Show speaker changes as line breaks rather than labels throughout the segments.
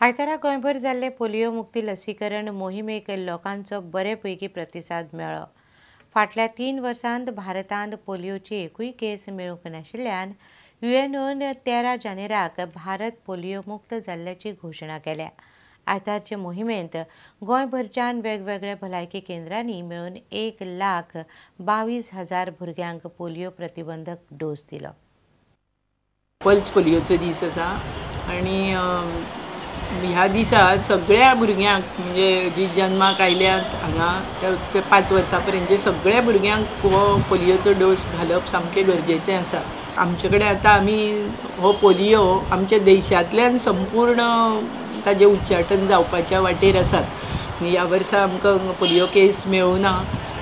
आयतारा गोंयभर जाल्ले पोलियो मुक्ती लसीकरण मोहिमेक लोकांचो बरे पैकी प्रतिसाद मेळ्ळो. फाटल्या 3 वर्सांत भारतांत पोलियोची एकूय केस मेळूंक नाशिल्ल्यान युएनओन 13 जानेराक भारत पोलियो मुक्त जाल्ल्याची घोशणा केल्या. आयतारचे मोहिमेंत गोंयभरच्यान वेगवेगळ्या भलायकी केंद्रांनी मेळून 1,22,000 भुरग्यांक पोलियो प्रतिबंधक डोस दिलो.
पल्स पोलियोचो दीस आसा आनी ह्या दिसा सगळ्या भुरग्यांक म्हणजे जी जन्माक आयल्यात हांगा ते 5 वर्सां पर्यंत सगळ्या भुरग्यांक हो पोलियोचो डोस घालप सामकें गरजेचें आसा. आमचे कडेन आतां आमी हो पोलियो आमच्या देशांतल्यान संपूर्ण ताजें उच्चाटन जावपाच्या वाटेर आसात. ह्या वर्सा आमकां पोलियो केस मेळूना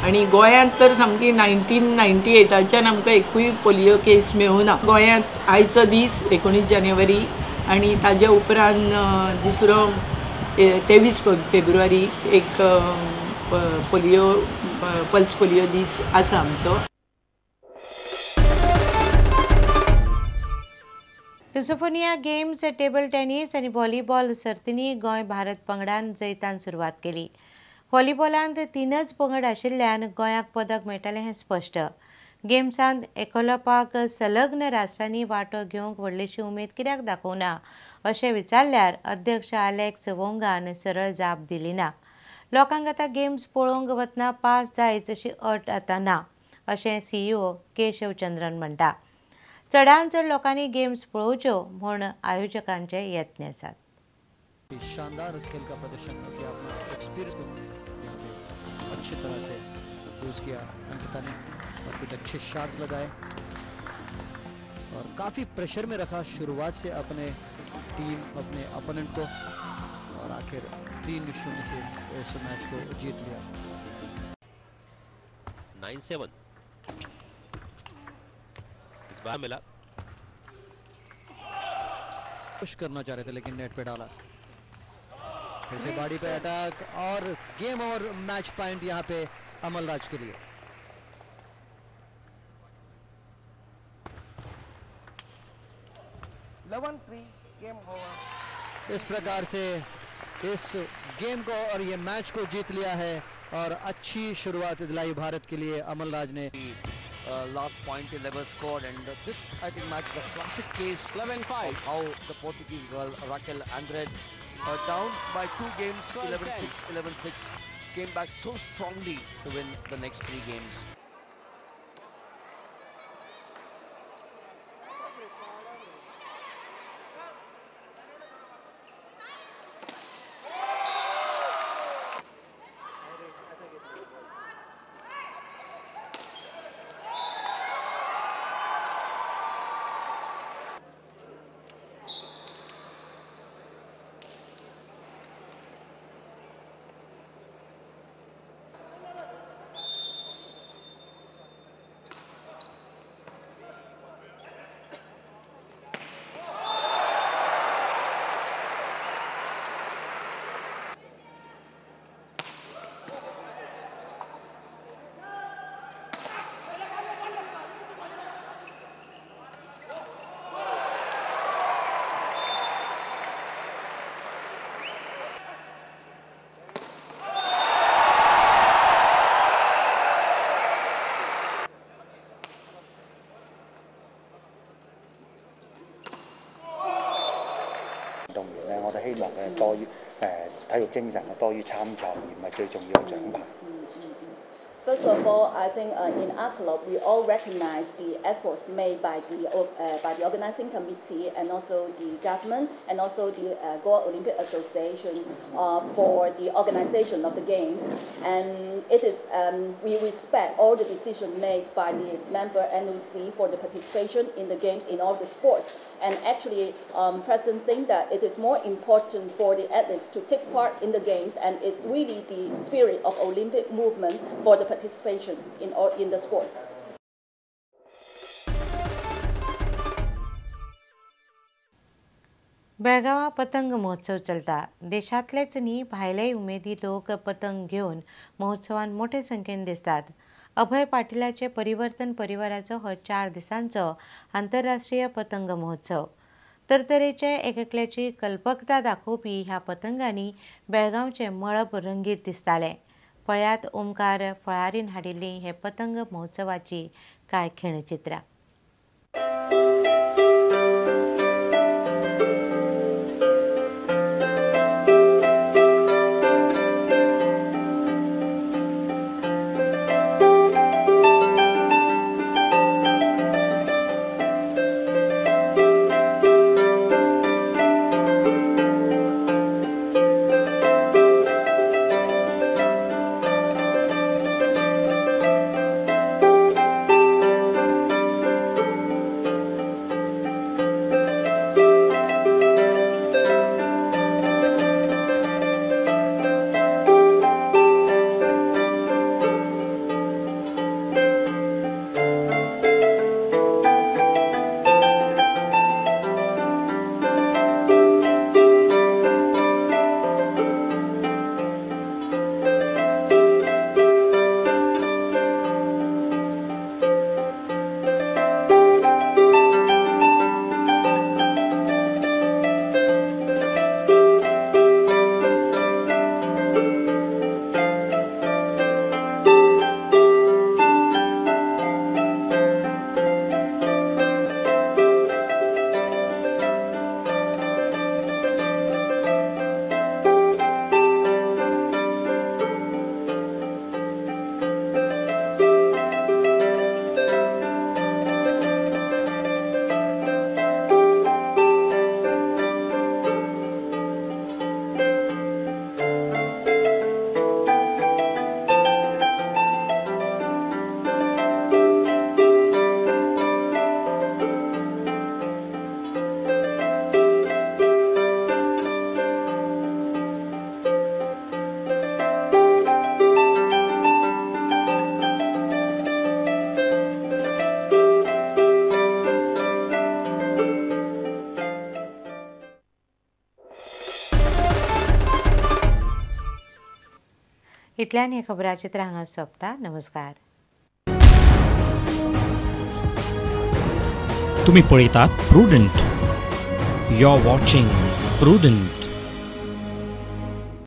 आनी गोंयांत तर सामकी 1998च्यान आमकां एकूय पोलियो केस मेळूना. गोंयांत आयचो दीस 19 जानेवारी आनी ताजे उपरांत दुसरो 23 फेब्रुवारी एक पोलियो पल्स पोलियो दीस आसा आमचो.
लुसोफोनिया गेम्स टेबल टेनिस आनी व्हॉलीबॉल सर्तींनी गोंय भारत पंगडान जैतान सुरवात केली. व्हॉलीबॉलांत 3च पंगड आशिल्ल्यान गोंयाक पदक मेळटलें हें स्पश्ट. गेम्सांत एकोलोपाक संलग्न राष्ट्रांनी वांटो घेवंक व्हडलीशी उमेद कित्याक दाखोवना अशें विचारल्यार अध्यक्ष आलेक्स वोंगान सरळ जाप दिली ना. लोकांक आतां गेम्स पळोवंक वतना पास जायच अशी अट आतां ना अशें सीईओ केशव चंद्रन म्हणटा. चडांत चड लोकांनी गेम्स पळोवच्यो म्हूण आयोजकांचे यत्न आसात.
शानदार खेल का प्रदर्शन किया, अपना एक्सपीरियंस को यहाँ पे अच्छी तरह से यूज किया अंकिता ने और कुछ अच्छे शॉट्स लगाए और काफी प्रेशर में रखा शुरुआत से अपने टीम अपने अपोनेंट को और आखिर 3-0 से इस मैच को जीत लिया.
9-7 इस बार मिला.
पुश करना चाह रहे थे लेकिन नेट पे डाला. फिर से बॉडी पे अटैक और गेम और मैच पॉइंट यहाँ पे अमल राज के लिए.
Game over.
इस प्रकार से इस गेम को और ये मैच को जीत लिया है और अच्छी शुरुआत दिलाई भारत के लिए अमल राज ने.
Last point they never scored, and this I think match the classic case 11-5 of how the Portuguese girl Raquel Andrade down by 2 games 11-6 11-6 came back so strongly to win the next 3 games.
我哋希望嘅多於體育精神多於參賽，而唔係最重要嘅獎牌。
First of all, I think in AFLOP we all recognize the efforts made by the organizing committee and also the government and also the Goa Olympic Association for the organization of the games. And it is we respect all the decisions made by the member NOC for the participation in the games in all the sports. And actually, President thinks that it is more important for the athletes to take part in the games, and it's really the spirit of Olympic movement for the participation in the sports.
बेळगांवां पतंग महोत्सव चलता. देशांतलेच न्ही भायलेय उमेदी लोक पतंग घेवन महोत्सवान मोठे संख्येन दिसतात. अभय पाटिलाचे परिवर्तन परिवाराचो हो 4 दिसांचो आंतरराष्ट्रीय पतंग महोत्सव. तरतरेचे एकएकल्याची कल्पकता दाखोवपी ह्या पतंगांनी बेळगांवचें मळब रंगीत दिसतालें. पळयात ओमकार फळारीन हाडिल्लीं हे पतंग महोत्सवाची कांय खिणचित्रां. इतल्यान हे खबराचित्र हांगा सोंपता. नमस्कार.
तुम्ही पळयतात Prudent. You are watching Prudent.